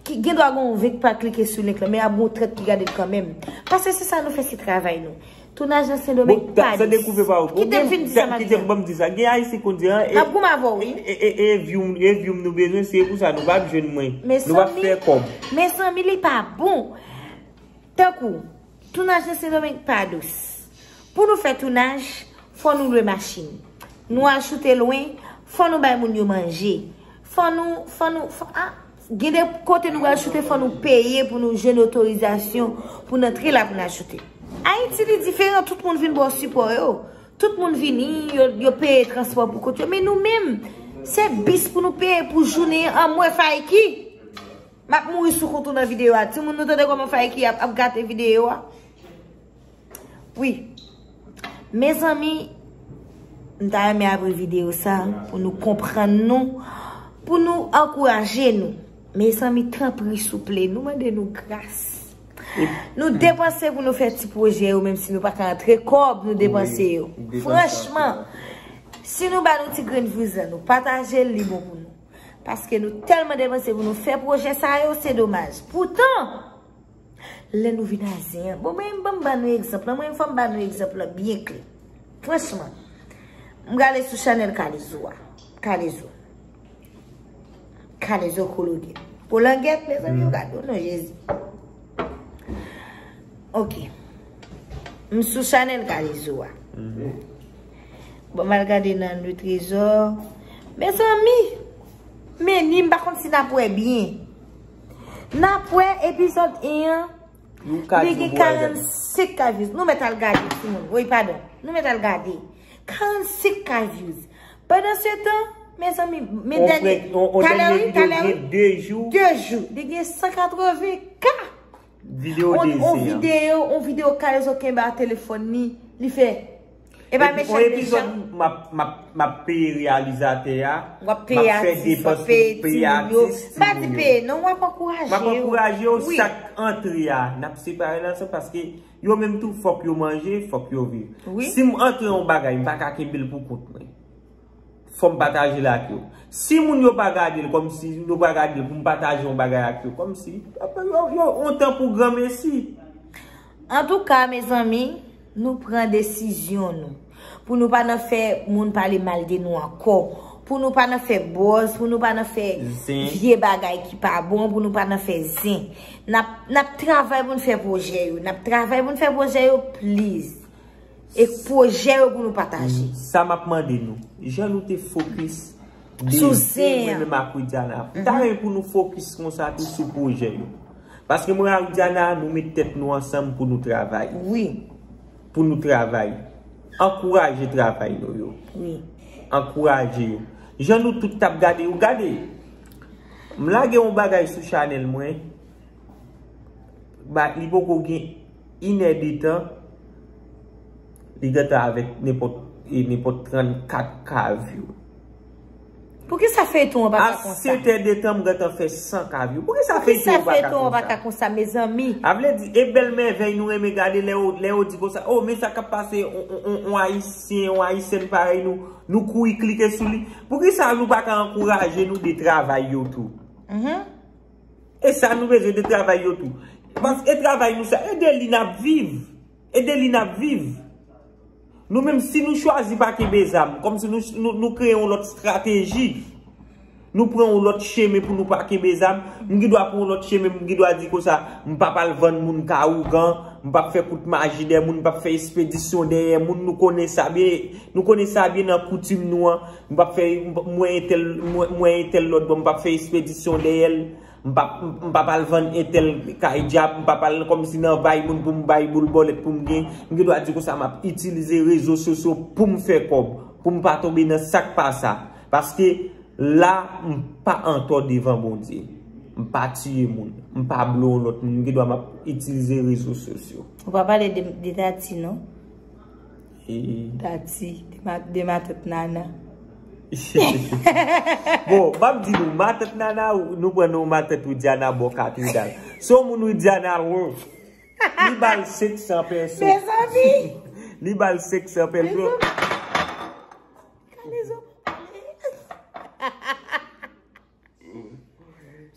Ki gen dwa gen yon ven k pa klike sou link lan, men ap gen yon trant ki gade l kanmenm. Paske se sa nou fè, se travay nou. Tounaj nan Sendomeng pa dous. Kite m fin di sa m ap di a. Ban m di sa. Gen Ayisyen konn di, an, e, n ap goumen avè w, wi. E, e, e, e view, e view m nou bezwen, se pou sa nou p ap jwenn mwen. Nou p ap fè kòb. Mezanmi, li pa bon. Tankou, tounaj nan Sendomeng pa dous. Pou nou fè tounaj, fò nou lwe machin. Nou al choute lwen, fò nou bay moun yo manje. Fò nou, fò nou, fò, a, gen de kote nou pral choute, fò nou peye pou nou jwenn otorizasyon pou n antre la pou n al choute. Ayiti, li diferan, tout moun vin ba w sipò yo. Tout moun vini, yo, yo peye transpò pou kont yo. Men nou menm, se bis pou nou peye pou jounen an, m wè Fayki. M ap mouri sou kont ou nan videyo a. Timoun, nou tande kòman Fayki ap, ap gate videyo a? Wi. Mezanmi, m ta renmen apre videyo sa, pou nou konprann nou, pou nou ankouraje nou. Mezanmi, tanpri, souple, nou mande nou gras. Nou depanse pou nou fè ti pwojè yo, menm si nou pa ka antre kòb, nou depanse yo. Franchman, si nou ba nou ti grenn vizyon, nou pataje l, li bon pou nou. Paske nou tèlman depanse pou nou fè pwojè sa yo, se domaj. Poutan, lè nou vin a zen an, bon, mwen, ban m ba nou egzanp lan, mwen, fò m ba nou egzanp lan byen klè. Franchman, m gade sou chanèl Kalezo a. Kalezo. Kalezo Kologèt. Kolangèt, mezanmi, yo gade w non, Jezi. Ok. M sou chanèl Kalezo a. Bon, m al gade nan Le Trésor. Mezanmi, men ni m pa konn si n ap wè byen. N ap wè epizòd en an, li gen karannsenk K views. Nou mèt al gade, timoun. Wi, padon. Nou mèt al gade. Karannsenk K views. Pandan se tan, mezanmi, men dènye, talè wi, talè wi, de jou, li gen san katreven K. Videyo on, on videyo, on videyo Kalezo kenbe a telefòn li, li fè. E pa mechan, mechan. Epi on epizòd, m ap, m ap, m ap peye reyalizatè a, m ap fè depans pou peye atis, m pa di peye non, w ap ankouraje yo. M ap ankouraje yo, sak antre a, n ap separe l ansanm paske yo menm tou fòk yo manje, fòk yo viv. Si m antre yon bagay, m pa ka kenbe l pou kont mwen. Fò m pataje l ak yo. Si moun yo pa gade l, kòmsi yo pa gade l pou m pataje yon bagay ak yo, kòmsi yo, yo, yon tan pou granmesi. Antouka, mezanmi, nou pran desizyon nou. Pou nou pa nan fè moun pale mal de nou ankò. Pou nou pa nan fè buzz, pou nou pa nan fè vye bagay ki pa bon, pou nou pa nan fè zen. N ap, n ap travay pou n fè pwojè yo. N ap travay pou n fè pwojè yo, please. E pwojè yo pou nou pataje. Sa m ap mande nou, jan nou te fokis de zen, mwen menm ak Widiana, m ta renmen pou nou fokis konsa tou sou pwojè yo. Paske mwen ak Widiana, nou met tèt nou ansanm pou nou travay. Wi. Pou nou travay. Ankouraje travay nou yo. Wi. Ankouraje yo. Jan nou tout t ap gade yo, gade. M lage yon bagay sou chanèl mwen. Ba, li poko gen inè de tan, li gentan avèk nenpòt, e, nenpòt trannkat K view. Poukisa feyton an pa ka konsa? A sèt è de tan, m gentan fè san K view. Poukisa feyton an pa ka konsa, mezanmi? A vle di, e bèl mèvèy nou renmen gade lè yo, lè yo di konsa, o, men sa k ap pase, on, on, on, on Ayisyen, on Ayisyèn parèy nou, nou kouri klike sou li. Poukisa nou pa ka ankouraje nou de travay yo tou? E sa nou bezwen de travay yo tou. Paske e travay nou sa, e de li n ap viv. E de li n ap viv. Nou menm, si nou chwazi pa kenbe zam, kòmsi nou, nou, nou kreye yon lòt estrateji, Nou pran yon lòt chemen pou nou pa kenbe zam. M gen dwa pran yon lòt chemen, m gen dwa di konsa, m p ap al vann moun ka ougan, m p ap fè kout maji dèyè moun, m p ap fè espedisyon dèyè moun. Nou konnen sa byen, nou konnen sa byen nan koutim nou an. M p ap fè, m p- m wè entèl, m wè, m wè entèl lòt bò, m p ap fè espedisyon dèyè l. M p ap, m p ap al vann entèl kay dyab, m p ap al kòmsi nan bay moun pou m bay boul bòlèt pou m gen. M gen dwa di konsa, m ap itilize rezo sosyo pou m fè kòb, pou m pa tonbe nan sa k pa sa. Paske la, m pa antò devan Bondye. M pa tiye moun. M pa blo yon lòt moun. M gen dwa m ap itilize rezo sosyo. Ou pa pale de, de Tati, non? E Tati, de ma, de matant Nana. Bon, m ap di nou, matant Nana, nou pran non matant Widiana bò katedral. Se yon moun Widiana lwen. Li ba l senk san pèso. Mezanmi! Li ba l senk san pèso. Mezanmi! Kalezo pa pale.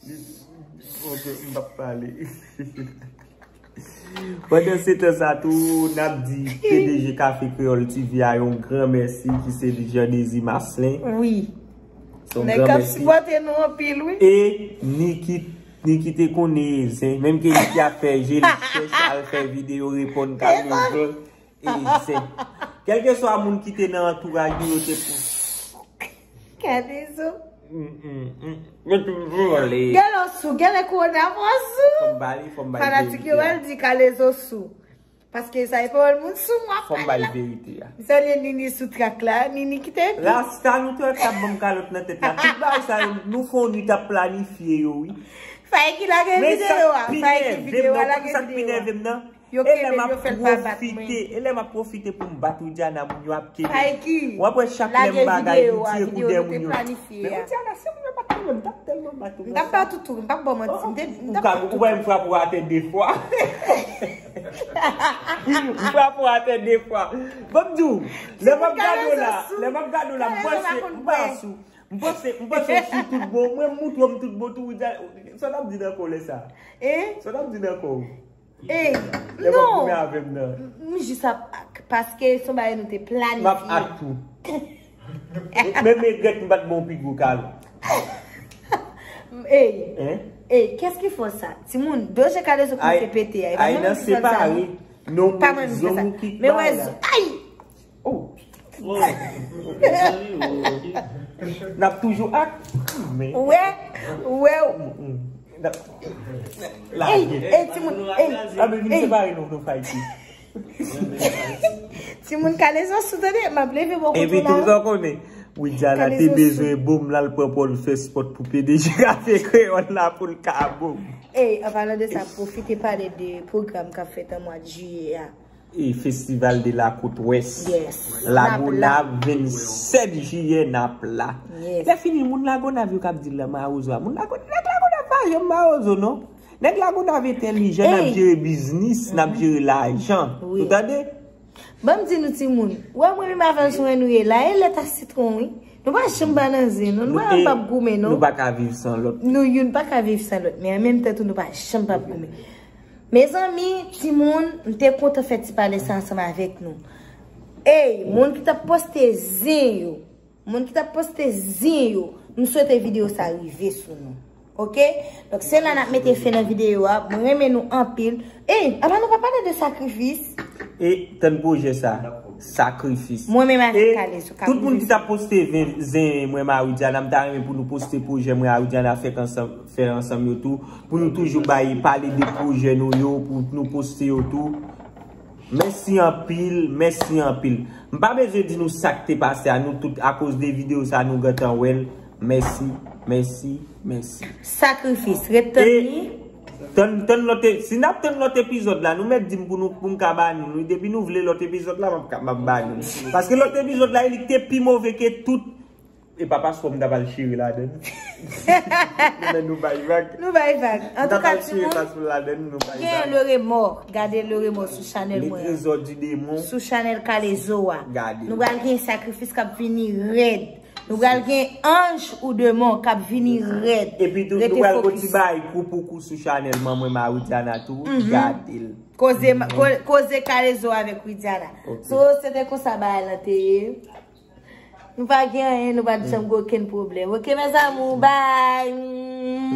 Li, ok, m p ap pale. Pandan se tan sa tou, n ap di P D G Café Créole T V a yon gran mèsi, ki se Jean Désir Marcelin. Wi. Se yon gran mèsi. Nèg k ap sipòte nou anpil, wi. E Niki, Niki te konnen zen, menm ke Niki ap fè je l chèch, al fè videyo reponn Kalezo. E zen. Kèlkeswa moun ki te nan antouraj nou, yo te pou. Kalezo. Mm, mm, mm. Yo te vole. Gèlè sou, gèlè kowona mwen sou. Fò m ba li, fò m ba li verite a. Fanatik yo al di Kalezo sou. Paske sa e pawòl moun sou mwen ap pale la. Fò m ba li verite a. M salye Nini sou trak la, Nini ki te di. Rasta nou te wè k t ap ban m kalòt nan tèt la. Tout bagay sa yo, nou fè yon nuit ap planifye yo, wi. Faye ki lage videyo a, Faye ki videyo a, lage videyo a. Yo kenbe l, yo fè l pa bat mwen. E lè m ap pwofite pou m bat Widiana, moun yo ap kenbe. Faye ki lage videyo a, videyo nou te planifye a. Men Widiana, se moun yo bat mwen, m t ap tèlman bat ou. M t ap bat ou tou, m p ap ba w manti. M te, m t ap bat ou tou. Ou wè m frape w atè de fwa. M frape w atè de fwa. Ban m di w, lè m ap gade w la, lè m ap gade w la, m panse, m panse, m panse, m panse w sou tout bon. Mwen m moutre w m tout bon tou, Widiana. Sa w t ap di nan kò w lè sa? Sa w t ap di nan kò w? Ey, non. Lè w ap goumen avè m nan. M jis ap ak, paske se yon bagay nou te planifye. M ap ak tou. Men, men regrèt m pa t ba w pi gwo kalòt. Ey, ey, qu'est-ce qui fait ça? Timoun, Doja Kalezo kòmanse pete a. E pa mwen menm ki fè sa, non. Non, pa mwen menm ki fè sa. Men wè, ay! Oh. N ap toujou ak. Ou wè, ou wè. Ey, ey, timoun, ey, ey. Timoun, Kalezo sou, tande, m ap leve bò kote w la. Epi tou sa w konnen, Widiana te bezwen bonm la, l pran pòl fè spòt pou P D G Café Créole la pou l ka bonm. Ey, an palan de sa, pwofite pale de pwogram k ap fèt an mwa jiyè a. E Festival de la Côte Ouest. Yes. Lagonav, vennsèt jiyè, n ap la. Yes. Lè fini, moun Lagonav yo k ap di l la mawozo a. Moun Lagonav, nèg Lagonav pa janm mawozo, non. Nèg Lagonav entèlijan, n ap jere biznis, n ap jere lajan. Wi. Ou tande? Ban m di nou timoun, ou wè mwen menm avè l sou en nou ye la, e lèt a sitwon, wi. Nou pa janm ba nan zen, non. Nou pa janm p ap goumen, non. Nou pa ka viv san lòt. Nou youn pa ka viv san lòt, men an menm tan tou, nou pa janm p ap goumen. Mezanmi, timoun, m te kontan fè ti pale sa ansanm avèk nou. Ey, moun ki t ap poste zen yo, moun ki t ap poste zen yo, m swete videyo sa rive sou nou. Oke? Donk, se la n ap mete fen nan videyo a. Mwen renmen nou anpil. Ey, apa nou pa pale de sakrifis? E tann pwojè sa, sakrifis. Mwen menm avèk Kalezo k ap rive sou nou. E tout moun ki t ap poste zen, zen mwen, Marie Diana, m ta renmen pou nou poste pwojè mwen, Marie Diana, fèk ansanm. Fè ansanm yo tou, pou nou toujou bay, pale de pwojè nou yo, pou nou poste yo tou. Mèsi anpil, mèsi anpil. M pa bezwen di nou sa k te pase a, nou tout, akoz de videyo sa, nou gentan wè l. Mèsi, mèsi, mèsi. Sakrifis, ret tann li. E tann, tann lòt e-, si n ap tann lòt epizòd la, nou mèt di m pou nou, pou m ka ba nou, nou, depi nou vle lòt epizòd la, m ap ka, m ap ba nou. Paske lòt epizòd la, li te pi move ke tout. E pa paspò m t ap al chire ladann. Men nou bay vag. Nou bay vag. Antouka, timoun, gen Le Remords. Gade Le Remords sou chanèl mwen an. Les Trésors du Démon. Sou chanèl Kalezo a. Gade. Nou pral gen sakrifis k ap vini rèd. Nou pral gen anj ou demon k ap vini rèd. Epi tou, nou pral gon ti bagay kou pou kou sou chanèl manman Marie Diana tou. Gade l. Koze, ko-, koze Kalezo avèk Widiana. Ok. So, se te konsa bagay lan te ye. Nou pa gen anyen, nou pa t janm gen okenn pwoblèm. Ok, mes amours, bye.